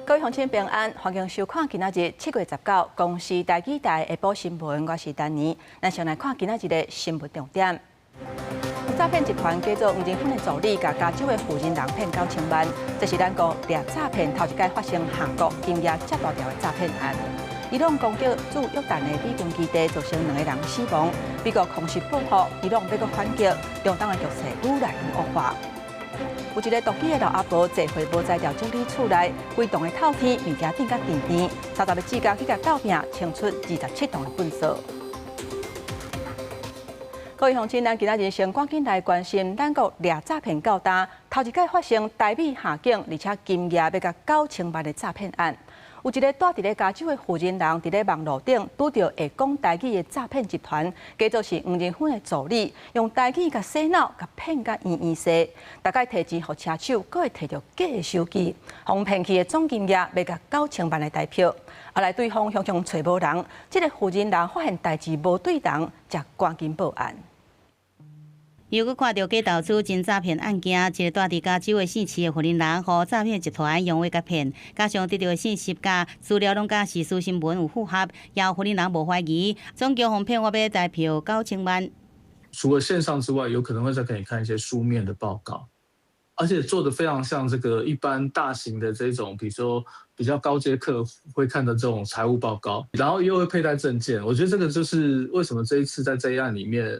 各位鄉親平安，歡迎收看今仔日7月19公視台語台下晡新聞，我是丹妮。咱先來看今仔日的新聞重點。詐騙集團假做黃仁勳的助理，共加州的婦人騙9000萬。這是咱國掠詐騙頭一擺發生韓國金額遮大條的詐騙案。伊朗攻擊駐約旦的美軍基地，造成兩個人死亡。美國空襲報復，伊朗欲閣反擊，中東的局勢愈來愈惡化。有一個獨居的老阿婆，坐會無才調整理厝內，規棟的透天物件頂甲甜甜，30個志工去共鬥拚，清出27棟的糞埽。各位鄉親，咱今仔日先趕緊來關心，咱國掠詐騙到今，頭一擺發生台美下警，而且金額欲共9000萬的詐騙案。有一個蹛佇咧加州的婦人佇咧網路頂拄著會講台語的詐騙集團，假做是黃仁勳的助理，用台語共洗腦，共騙甲圓圓勢，逐擺提錢予車手，閣會提著假的收據，予騙去的總金額欲共9000萬的台票。後來對方雄雄揣無人，這個婦人發現代誌無對人，才趕緊報案。又閣看著假投資真詐騙案件，一個蹛佇加州的姓徐的婦人，予詐騙集團用話共騙，加上得著的信息佮資料攏佮時事新聞有符合，予婦人無懷疑，總共予騙我欲台票九千萬。除了線上之外，有可能會再給你看一些書面的報告，而且做得非常像這個一般大型的這種，比如說比較高階客戶會看的這種財務報告，然後又會佩戴證件。我覺得這個就是為什麼這一次在這一案裡面，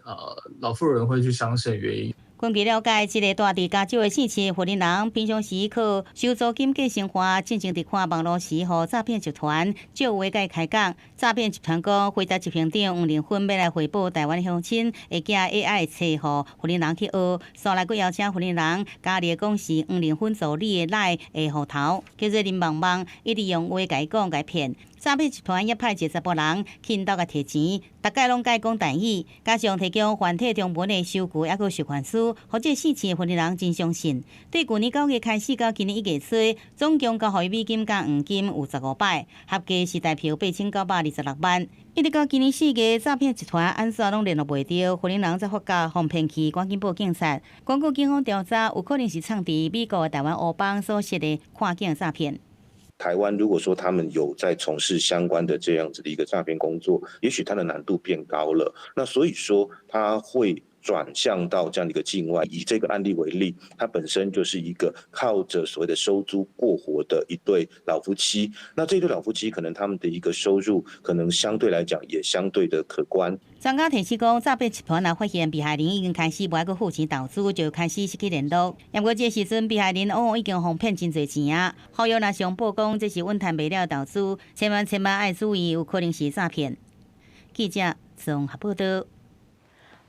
老婦人會去相信原因。根據了解，這個蹛佇加州的姓徐婦人，平常時靠收租金過生活，進前佇看網路時，予詐騙集團借話共伊開講。詐騙集團講，輝達執行長黃仁勳欲來匯報台灣鄉親，會寄 AI 冊予婦人去學，紲來閣邀請婦人加入講是黃仁勳助理的 LINE 的戶頭，叫做林夢夢，一直用話共伊講共伊騙。詐騙集團也派一個查埔人去𪜶兜共提錢，逐擺攏共伊講台語，加上提供繁體中文的收據，猶閣授權書，予這姓徐的婦人真相信。對舊年9月開始到今年1月初，總共交予伊美金佮黃金有15擺，合計是台票8926萬。一直到今年4月，詐騙集團按怎攏聯絡袂著，婦人才發覺予騙去，趕緊報警察。根據警方調查，有可能是藏佇美國的台灣烏幫所設的跨境詐騙。台灣如果說他們有在從事相關的這樣子的一個詐騙工作，也許它的難度變高了。那所以說，他會轉向到這樣的一個境外。以這個案例為例，他本身就是一個靠着所謂的收租過活的一對老夫妻。那這對老夫妻可能他們的一個收入可能相對來講也相對的可觀。專家提示講，詐騙集團若發現被害人已經開始無愛閣付錢投資，就開始失去聯絡。毋過這個時陣，被害人往往已經予騙真濟錢啊。好友若上報講這是穩趁袂了投資，千萬千萬愛注意，有可能是詐騙。記者綜合報道。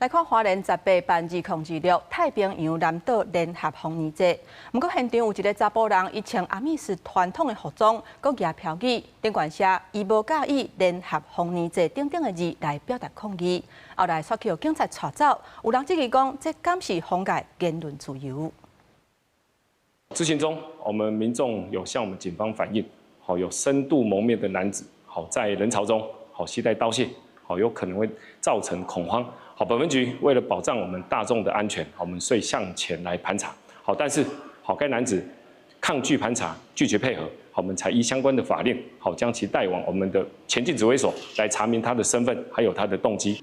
來看花蓮18辦2026太平洋南島聯合豐年祭，毋過現場有一個查埔人，伊穿阿美斯傳統的服裝，閣舉標語，頂懸寫伊無佮意聯合豐年祭等等的字來表達抗議。後來煞去予警察帶走，有人質疑講，這敢是妨礙言論自由？執行中，我們民眾有向我們警方反映，好有深度蒙面的男子，好在人潮中，好攜帶刀械，好有可能會造成恐慌。好，本分局為了保障我們大眾的安全，我們遂向前來盤查。好，但是好該男子抗拒盤查，拒絕配合，好，我們才依相關的法令，好將其帶往我們的前進指揮所來查明他的身份，還有他的動機。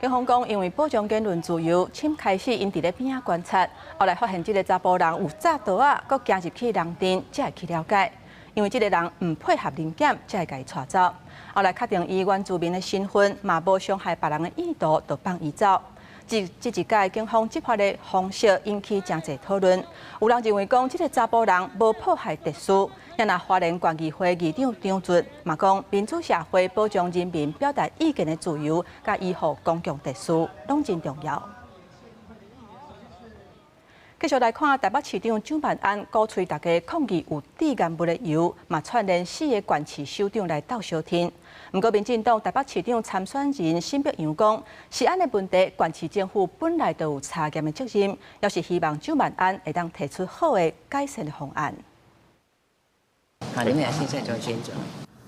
警方講，因為保障言論自由，先開始𪜶佇咧邊仔觀察，後來發現這個查埔人有紮刀仔，閣行入去人陣，才會去了解。因為這個人毋配合臨檢，才會共伊帶走。後來確定伊原住民的身份，嘛無傷害別人的意圖，就放伊走。這一擺警方執法的方式引起誠濟討論。有人認為講，這個查埔人無破壞秩序。若花蓮縣議會議長張俊嘛講，民主社會保障人民表達意見的自由，佮維護公共秩序，攏真重要。繼續來看台北市長蔣萬安鼓吹大家抗議有致癌物的油，嘛串聯四個縣市首長來鬥相挺。毋過，民進黨台北市長參選人沈伯洋講，食安的問題，縣市政府本來就有查驗的責任，也是希望蔣萬安會當提出好的改善的方案。好，你們倆現在就先走。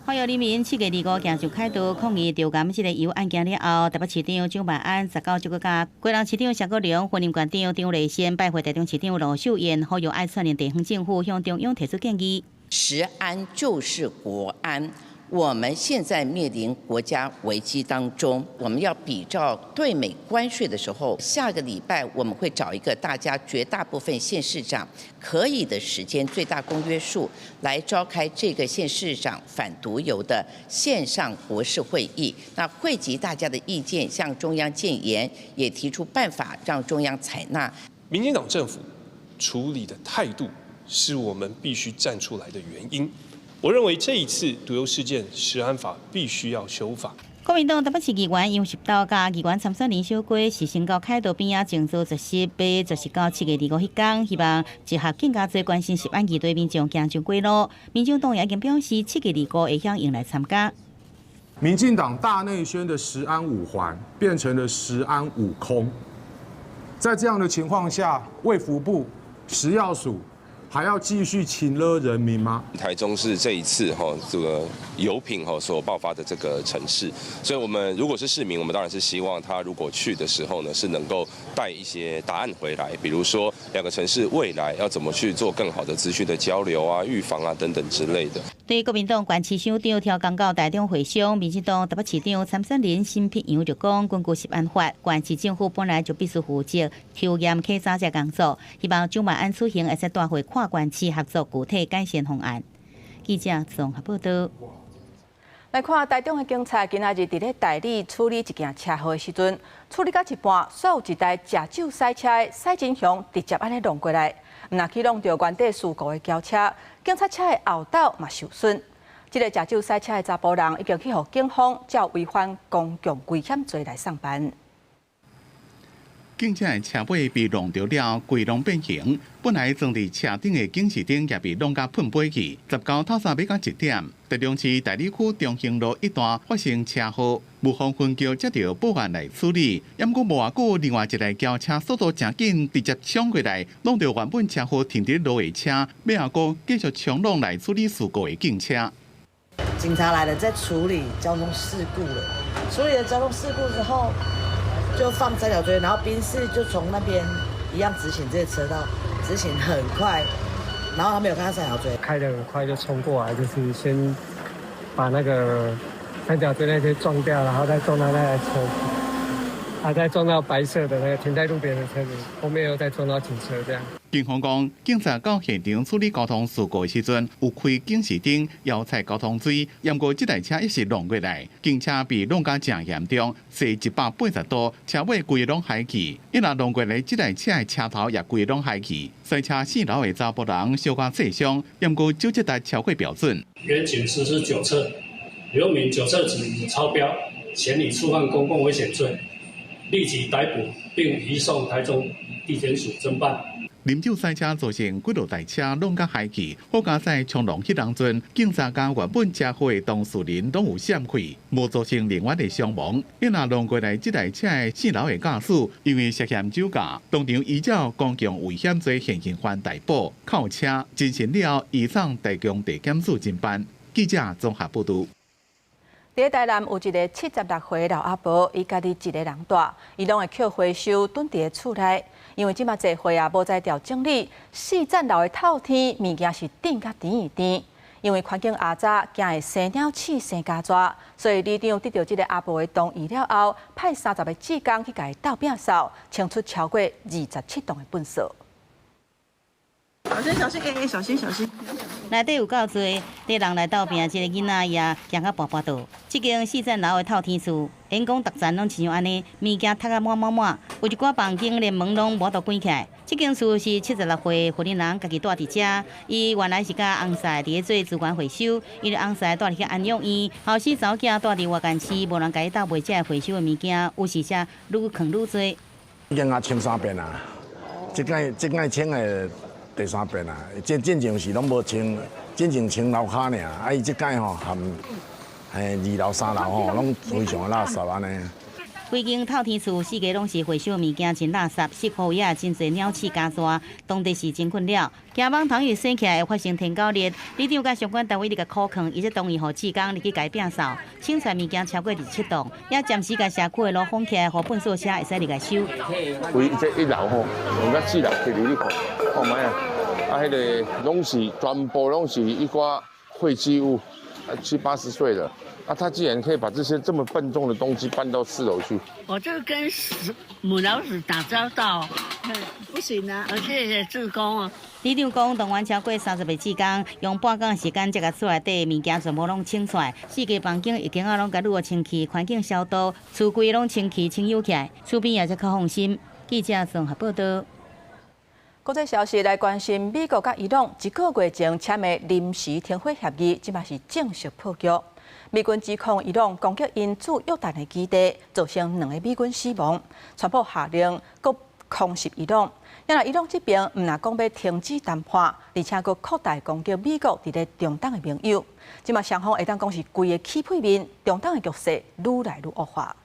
呼籲人民7月25行上凱道抗議致癌這个油案件了後，台北市長蔣萬安19就閣佮基隆市長謝國樑、雲林縣長張麗善拜會台中市長盧秀燕，呼籲愛串聯地方政府向中央提出建議。食安就是國安。我們現在面臨國家危機當中，我們要比照對美關稅的時候，下個禮拜我們會找一個大家絕大部分縣市長可以的時間，最大公約數來召開這個縣市長反毒油的線上國是會議，那匯集大家的意見，向中央建言，也提出辦法讓中央採納。民進黨政府處理的態度，是我們必須站出來的原因。我認為這一次毒油事件，食安法必須要修法。國民黨台北市議員楊石道佮議員參選人小郭是先到凱道邊仔靜坐絕食，欲絕食到7月25彼工，希望集合更加濟關心食安議題民眾行上街路。民進黨也已經表示7月25會響應來參加。民進黨大內宣的食安五環變成了食安五空，在這樣的情況下，衛福部食藥署還要繼續情勒人民嗎？台中是這一次哈這個油品哈所爆發的這個城市，所以我們如果是市民，我們當然是希望他如果去的時候呢，是能夠帶一些答案回來，比如說兩個城市未來要怎麼去做更好的資訊的交流啊、預防啊等等之類的。對國民黨縣市首長跳工到台中會商，民進黨台北市長參選人沈碧陽就講，根據食安法，縣市政府本來就必須負責抽驗檢查這工作，希望蔣萬安此行會使帶回跨縣市合作具體改善方案。記者綜合報道。來看台中的警察今仔日佇咧大里處理一件車禍的時陣，處理到一半，煞有一台食酒駛車的駛真兇直接按呢挏過來，毋但去挏著原底事故的轎車，警察車的後斗嘛受損。這个食酒駛車的查埔人已經去予警方照違反公共危險罪來送辦。警車的車尾被挏著了，規攏變形。本來裝佇車頂的警示燈也被挏甲噴飛去。19透早欲到1點，台中市大里區中興路一段發生車禍，霧峰分局接著報案來處理。毋過無偌久，另外一台轎車速度誠緊，直接衝過來，挏著原本車禍停佇路的車，尾後閣繼續衝挏來處理事故的警車。警察來了，在處理交通事故了。處理了交通事故之後，就放三角錐，然後賓士就從那邊一樣直行這個車道，直行很快，然後他沒有看到三角錐，開得很快就衝過來，就是先把那個三角錐那些撞掉，然後再撞到那台車子，啊，再撞到白色的那個停在路邊的車子，後面又再撞到警車，這樣。警方講，警察到現場處理交通事故的時陣，有開警示燈、搖踩交通錐，毋過這台車一直挏過來，警車被挏甲誠嚴重，踅180度，車尾規攏害去。伊若挏過來，這台車的車頭也規攏害去。賽車四樓的查埔人小可擦傷，毋過酒測值超過標準。員警實施酒測，劉明酒測值已超標，嫌疑觸犯公共危險罪，立即逮捕並移送台中地檢署偵辦。啉酒賽車造成幾落台車攏共害去，好佳哉衝撞彼當陣，警察佮原本車禍的當事人攏有閃開，無造成另外的傷亡。伊若挏過來這台車的四樓的駕駛，因為涉嫌酒駕，當場依照公共危險罪現行犯逮捕，扣車，偵審了移送台中地檢署偵辦。記者綜合報道。佇台南有一个76歲老阿婆，伊家己一个人住，伊攏會抾回收囤佇厝內。因為這馬濟歲啊，無才調整理，四層樓的透天物件是頂甲甜甜。因為環境阿雜，驚會生鳥鼠、生虼蛇，所以里長得著這个阿婆的同意了後，派30个志工去共伊鬥摒掃，清出超過27棟的糞埽。小心小心，欸欸，小心小心！內底有夠濟，佇人來鬥拚，這个囡仔也行甲跋跋倒。這間四層樓的透天厝，因講逐層攏親像按呢，物件塞甲滿滿滿，有一寡房間連門攏無法度關起來。這間厝是76歲婦人人家己住佇遮，伊原來是佮翁婿佇咧做資源回收，因為翁婿蹛佇遐安養院，後生查某囝蹛佇外縣市，無人共伊鬥賣這回收的物件，有時才愈囥愈濟。已經啊清三遍啊，這擺清的第三遍啊，這進前是攏無清，進前清樓跤爾，啊伊這擺吼含2樓3樓吼，攏非常的垃圾按呢。規間透天厝四界攏是回收物件，真垃圾，四箍也真濟鳥鼠虼蛇，當地是真困擾。驚網通雨洗起來會發生天狗日，里長佮相關單位咧共苦勸，伊才同意予志工入去共伊摒掃，清出來物件超過27棟，也暫時共社區的路封起來，予糞埽車會使入來收。規這一樓吼，用到4樓，去入去看，看覓啊？啊，彼个攏是全部攏是一寡廢棄物，七八十歲了，啊，他竟然可以把這些這麼笨重的東西搬到四樓去。我就跟母老鼠打交道，不行啊，謝謝志工啊。里長講，動員超過30個志工，用半工時間才共厝內底物件全部攏清出來，四個房間一間仔攏共愈清氣，環境消毒，櫥櫃攏清氣清油起來，厝邊也才較放心。記者綜合報道。國際消息來關心，美國佮伊朗一個月前簽的臨時停火協議，這馬是正式破局。美軍指控伊朗攻擊𪜶駐約旦的基地，造成兩个美軍死亡。川普下令閣空襲伊朗，但伊朗這邊毋但講欲停止談判，而且閣擴大攻擊美國佇咧中東的盟友。這馬雙方會當講是規个起屁面，中東的局勢愈來愈惡化。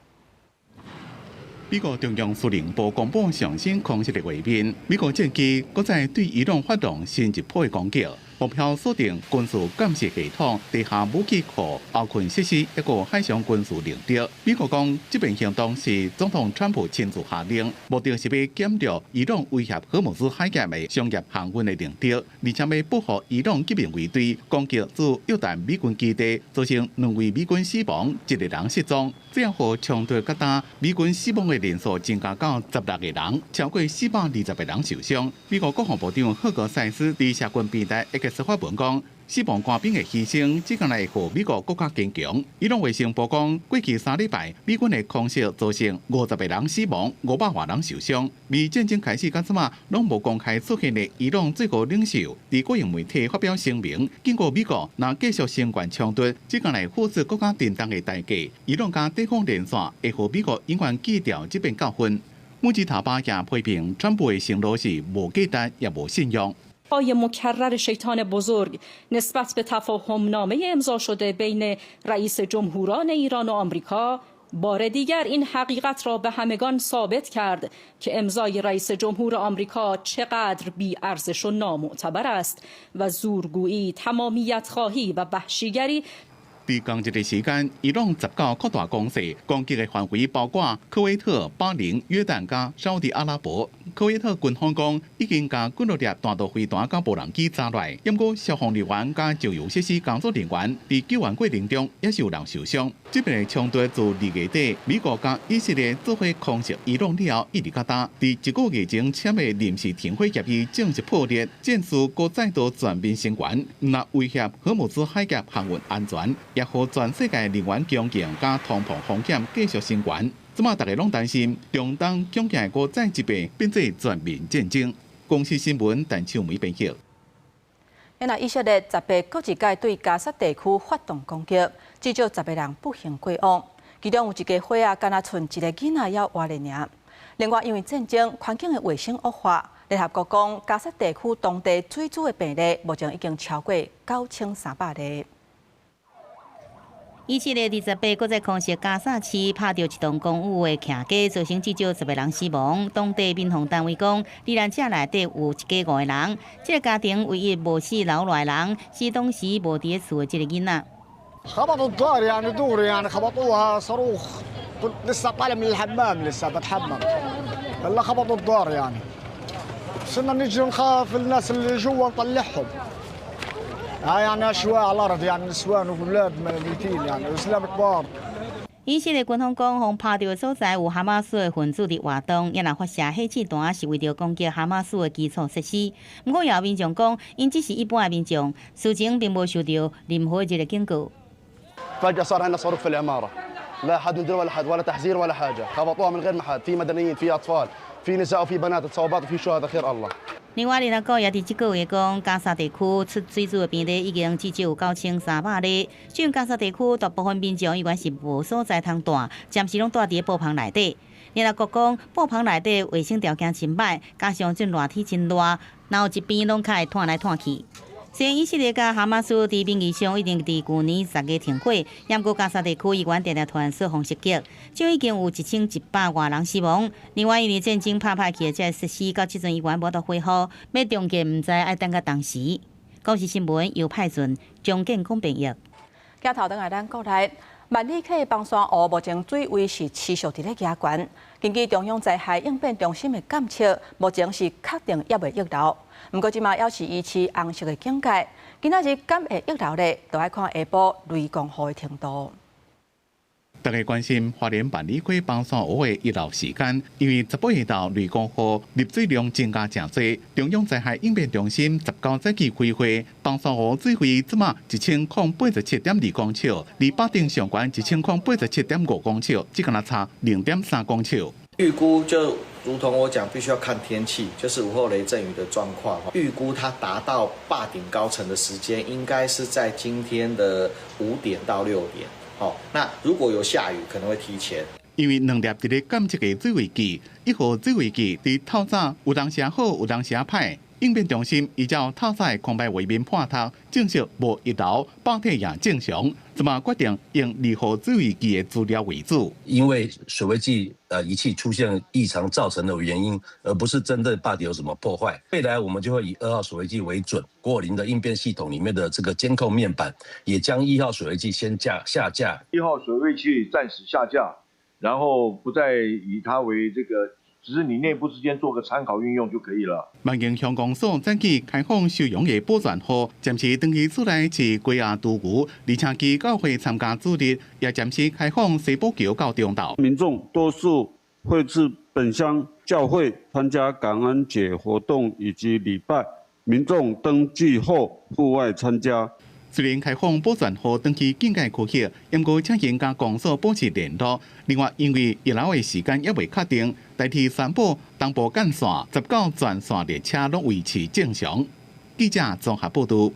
美國中央司令部公布上新空襲的畫面，美國戰機閣再對伊朗發動新一波的攻擊，目標鎖定軍事監視系統、地下武器庫、後勤設施，抑閣海上軍事能力。美國講，這遍行動是總統川普親自下令，目的是欲減弱伊朗威脅荷姆茲海峽的商業航運的能力，而且欲報復伊朗革命衛隊攻擊駐約旦美軍基地，造成兩位美軍死亡，一个人失蹤。這樣予衝突較大，美軍死亡的人數增加到16個人，超過420個人受傷。美國國防部長赫格塞斯佇社群平台 X 發文講，死亡官兵的犧牲，這工來會予美國閣較堅強。伊朗衛生部講，過去3禮拜，美軍的空襲造成50個人死亡，500外人受傷。而戰爭開始到這馬，攏無公開出現的伊朗最高領袖，佇國營媒體發表聲明，警告美國，若繼續升懸衝突，這工來付出閣較沉重的代價。伊朗共對方連線，會予美國永遠記著這遍教訓。穆吉塔巴也批評川普的承諾是無價值也無信用。 های مکرر شیطان بزرگ نسبت به تفاهم نامه امضا شده بین رئیس جمهوران ایران و آمریکا بار دیگر این حقیقت را به همگان ثابت کرد که امضای رئیس جمهور آمریکا چقدر بی ارزش و نامعتبر است و زورگویی، تمامیت خواهی و وحشیگری 佇仝一个時間，伊朗十九擴大攻勢，攻擊的範圍包括科威特、巴林、約旦佮沙烏地阿拉伯。科威特軍方講已經共幾落粒彈道飛彈佮無人機砸落來，毋過消防人員佮石油設施工作人員佇救援過程中也是有人受傷。這遍的衝突自2月底，美國佮以色列做伙空襲伊朗了後，一直到今，佇一個月前簽的臨時停火協議正式破裂，戰事閣再度全面升懸，毋但威脅荷姆茲海峽航運安全，也予全世界能源供應佮通膨風險繼續升懸。這馬大家攏擔心，中東恐驚會閣再一遍變做全面戰爭。公視新聞陳秋梅編譯。那以色列18閣一擺對加薩地區發動攻擊，至少十個人不幸過往，其中有一家伙仔，敢若賰一个囡仔猶活咧爾。另外，因為戰爭環境的衛生惡化，聯合國講加薩地區當地水痘的病例目前已經超過9300例。以色列28閣再空襲加薩市，拍著一棟公寓的徛家，造成至少十個人死亡。當地民防單位講，罹難者內底有一家五個人，這個家庭唯一無死留落來的人是當時無佇厝的這个囡仔。 خبطوا الدار يعني دغري يعني خبطوها صاروخ كنت لسه طالع من الحمام لسه بتحمم هلا خبطوا الدار يعني صرنا نجري نخاف الناس اللي جوا نطلعهم هاي يعني اشواء على الارض يعني نسوان واولاد ميتين يعني وزلام كبار. 以色列軍方講，予拍著的所在有哈馬斯的分子佇活動，也若發射火箭彈是為著攻擊哈馬斯的基礎設施。毋過，也有民眾講，𪜶只是一般的民眾，事前並無受著任何一个警告。 فجأة صار عندنا صاروخ في العمارة لا حد ندري ولا حد ولا تحذير ولا حاجة خبطوها من غير ما حد في مدنيين في أطفال في نساء وفي بنات اتصابات وفي شهداء خير الله。 另外，聯合國也佇這個月講，加薩地區出水痘的病例已經至少有9300例。雖然加薩地區大部分民眾依然是無所在通蹛，暫時攏蹛佇咧帳篷內底。聯合國講，帳篷內底衛生條件真䆀，加上這熱天真熱，若有一邊攏較會湠來湠去。雖然以色列佮哈馬斯佇名義上已經佇舊年10月停火，毋過加薩地區依然定定傳雙方襲擊，就已經有1100外人死亡。另外，因為戰爭拍歹去的這個設施，到這陣依然無法度恢復，欲重建毋知愛等到當時。公視新聞由派准張建公編譯。鏡頭轉來咱國內，萬里溪枋山湖目前水位是持續佇咧加懸。根據中央災害應變中心的監測，目前是確定猶未溢流。毋過這馬猶是維持紅色的警戒。今仔日敢會溢流咧，就愛看下晡雷公雨的程度。大家關心花蓮萬里溪枋山湖的溢流時間，因為18號雷公雨入水量增加誠濟。中央災害應變中心19早起開會，枋山湖水位這馬1087.2公尺，離壩頂上懸1087.5公尺，只敢若差0.3公尺。預估就如同我講，必須要看天氣，就是午後雷陣雨的狀況。預估它達到壩頂高層的時間，應該是在今天的5點到6點。好，那如果有下雨，可能會提前。因為兩粒佇咧監測的水位計，1號水位計佇透早有當時好，有當時歹。應變中心依照透早的空白畫面判讀，證實無溢流，壩體也正常，這馬決定用2號水位計的資料為主。因為水位計儀器出現異常造成的原因，而不是針對壩底有什麼破壞。未來我們就會以2號水位計為準，國有林的應變系統裡面的這個監控面板，也將1號水位計先架下架。1號水位計暫時下架，然後不再以它為這個。只是你內部之間做個參考運用就可以了。萬榮鄉公所早起開放收容的保全戶，暫時轉去厝內飼雞鴨豬牛，而且其教會參加主日，也暫時開放西堡橋到中晝。民眾多數會至本鄉教會參加感恩節活動以及禮拜，民眾登記後戶外參加。雖然開放保全戶轉去警戒區域，毋過請因佮公所保持聯絡。另外，因為溢流的時間猶未確定，台鐵三寶東部幹線19全線列車攏維持正常。記者綜合報導。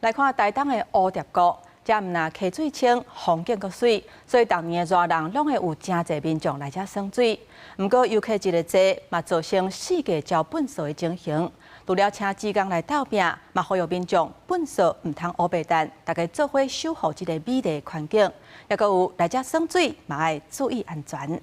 來看台東的烏蝶谷，遮毋但溪水清，風景閣媠，所以逐年的熱人攏會有誠濟民眾來遮耍水。毋過遊客一个濟，嘛造成四界招糞埽的情形。除了請志工來鬥拚，嘛呼籲民眾糞埽毋通烏白擲，大家做伙守護這個美麗的環境。抑閣有來遮耍水，嘛愛注意安全。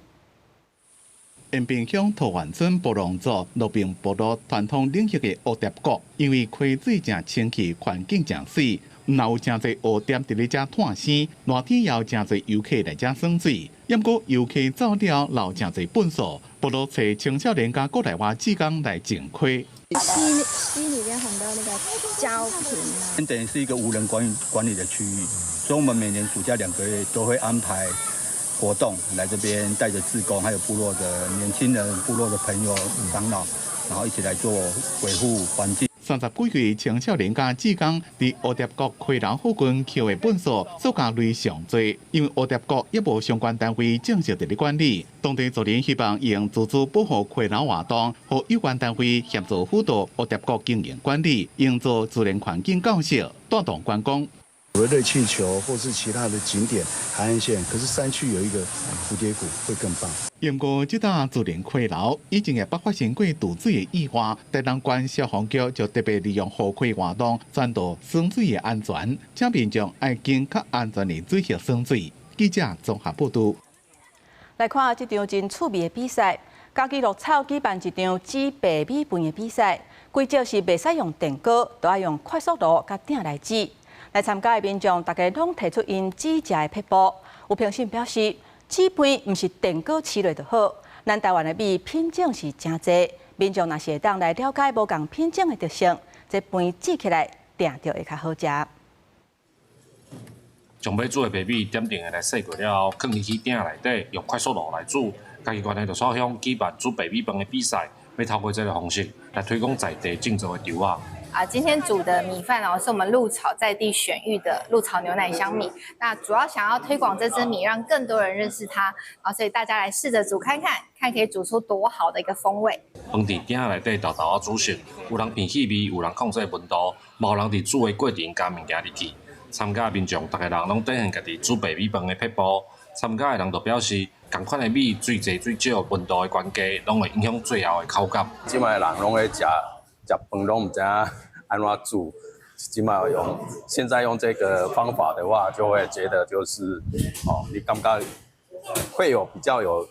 延平鄉桃園村布農族羅平部落傳統領域的烏蝶谷，因為溪水誠清澈，環境誠媠，毋但有誠濟烏蝶佇咧遮湠生，熱天也有誠濟遊客來遮耍水。毋過遊客走了留誠濟糞埽，部落揣青少年佮國內外志工來淨溪。溪溪裡面很多那個膠瓶啊，等於是一個無人管理的區域，所以我們每年暑假2個月都會安排活動來這邊，帶着志工，還有部落的年輕人、部落的朋友、長老，然後一起來做維護環境。30幾歲青少年佮志工佇烏蝶谷溪流附近抾的糞埽，數量類上濟，因為烏蝶谷猶無相關單位正式佇咧管理。當地族人希望用自治保護溪流活動，予有關單位協助輔導烏蝶谷經營管理，營造自然環境教育，帶動觀光。有熱氣球或是其他的景點海岸線，可是山區有一個蝴蝶谷會更棒。毋過這搭自然溪流以前也捌發生過渡水的意外，台東縣消防局就特別利用護溪活動，宣導耍水的安全，請民眾愛經較安全的水域耍水。記者綜合報導。來看這場真趣味的比賽，嘉義鹿草舉辦一場煮白米飯的比賽，規則是袂使用電鍋，都愛用快速爐佮鼎來煮。來參加的民眾，大家攏提出𪜶煮食的撇步。有評審表示，煮飯毋是電鍋試落就好。咱台灣的米品種是誠濟，民眾若是會當來了解無仝品種的特性，這飯煮起來定著會較好食。將欲煮的白米點定的來洗過了後，囥入去鼎內底，用快速爐來煮。嘉義縣的鹿草鄉舉辦煮白米飯的比賽，欲透過這個方式來推廣在地種植的稻仔。啊，今天煮的米飯哦，是我們鹿草在地選育的鹿草牛奶香米。那主要想要推廣這支米，讓更多人認識它。啊，所以大家來試着煮看看，看可以煮出多好的一個風味。飯佇鼎內底沓沓仔煮熟，有人變氣味，有人控制溫度，嘛有人佇煮的過程加物件入去。參加民眾，逐个人攏展現家己煮白米飯的撇步。參加的人就表示，仝款的米水濟水少、溫度的懸低，攏會影響最後的口感。這擺的人攏咧食食飯，攏毋知影按怎煮。這擺用現在用這個方法的話，就會覺得就是哦，你感覺會有比較有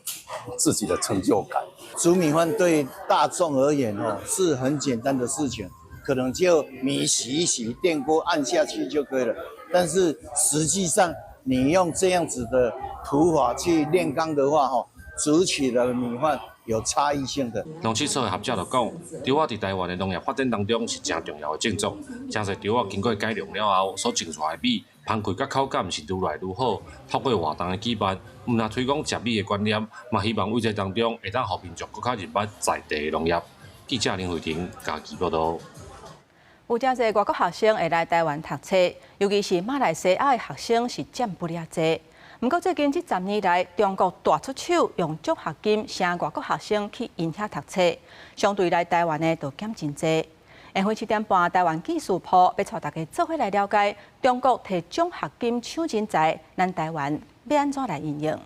自己的成就感。煮米飯對大眾而言哦，是很簡單的事情，可能就米洗一洗，電鍋按下去就可以了。但是實際上你用這樣子的土法去煉鋼的話，吼，煮起來的米飯有差異性的。農試所的學者就講，稻仔佇台灣的農業發展當中是誠重要的種作，誠濟稻仔經過改良了後，所種出來的米，香氣佮口感是愈來愈好。透過活動的舉辦，毋但推廣食米的觀念，嘛希望為這當中會當予民眾閣較認捌在地的農業。記者林慧婷嘉義報導。有誠濟外國學生會來台灣讀冊，尤其是馬來西亞的學生是佔不了濟。毋過最近這10年來，中國大出手用獎學金請外國學生去𪜶遐讀冊，相對來台灣的就減真濟。下昏7點半，台灣紀事鋪欲帶大家做伙來了解中國提獎學金搶人才，咱台灣欲按怎來因應？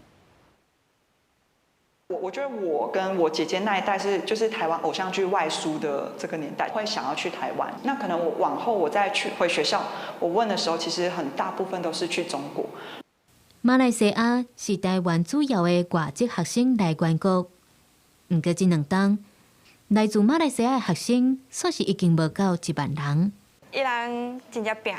我覺得我跟我姐姐那一代是就是台灣偶像劇外輸的這個年代，會想要去台灣。那可能我往後我再去回學校，我問的時候，其實很大部分都是去中國。馬來西亞是台灣主要的外籍學生來源國，毋過這兩冬來自馬來西亞的學生，煞是已經無夠1萬人。伊人真正拚，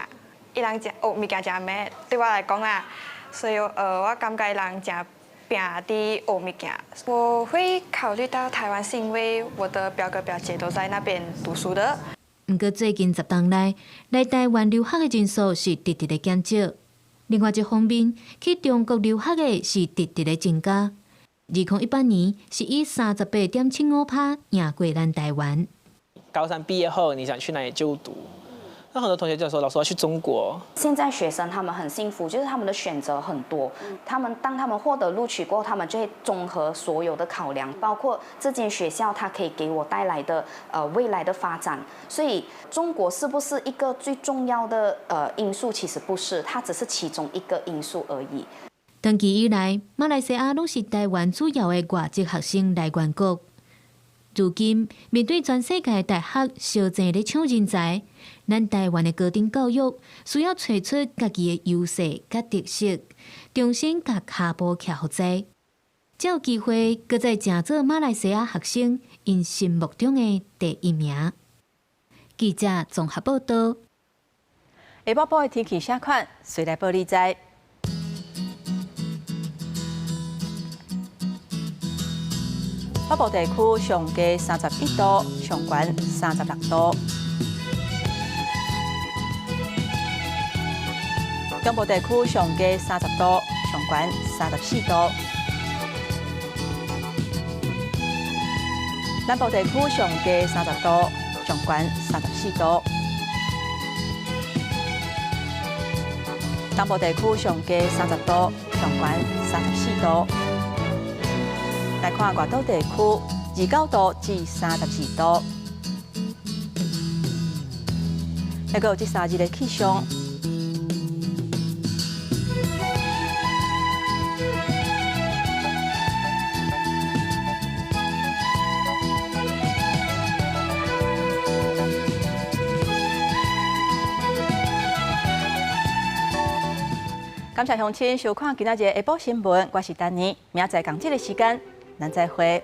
伊人誠學物件誠猛，對我來講啊，所以我感覺伊人誠拚佇學物件。我會考慮到台灣，是因為我的表哥表姐都在那邊讀書的。毋過最近10冬內，來台灣留學的人數是直直的減少。另外一方面，去中國留學的是直直的增加。2018年是以38.75%贏過咱台灣。高三畢業後，你想去哪裡就讀？那很多同學就說：“老師，我要去中國。” 現在學生他們很幸福，就是他們的選擇很多。他們當他們獲得錄取過後，他們就會綜合所有的考量，包括這間學校它可以給我帶來的未來的發展。所以中國是不是一個最重要的因素？其實不是，它只是其中一個因素而已。長期以來，馬來西亞攏是台灣主要的外籍學生來源國。如今面對全世界大學相爭咧搶人才，咱台灣的高等教育需要揣出家己的優勢佮特色，重新共跤步徛予濟，才有機會閣再成做馬來西亞學生𪜶心目中的第一名。記者綜合報導。下晡晡的天氣啥款？隨來報你知。北部地區上低31度，上懸36度。中部地區上低30度，上懸34度。南部地區上低30度，上懸34度。東部地區上低30度，上懸34度。來看外島地區，29度至32度。還閣有這3日的氣象。感謝鄉親收看今仔日的下晡新聞，我是丹妮，明仔載仝這个時間，咱再會。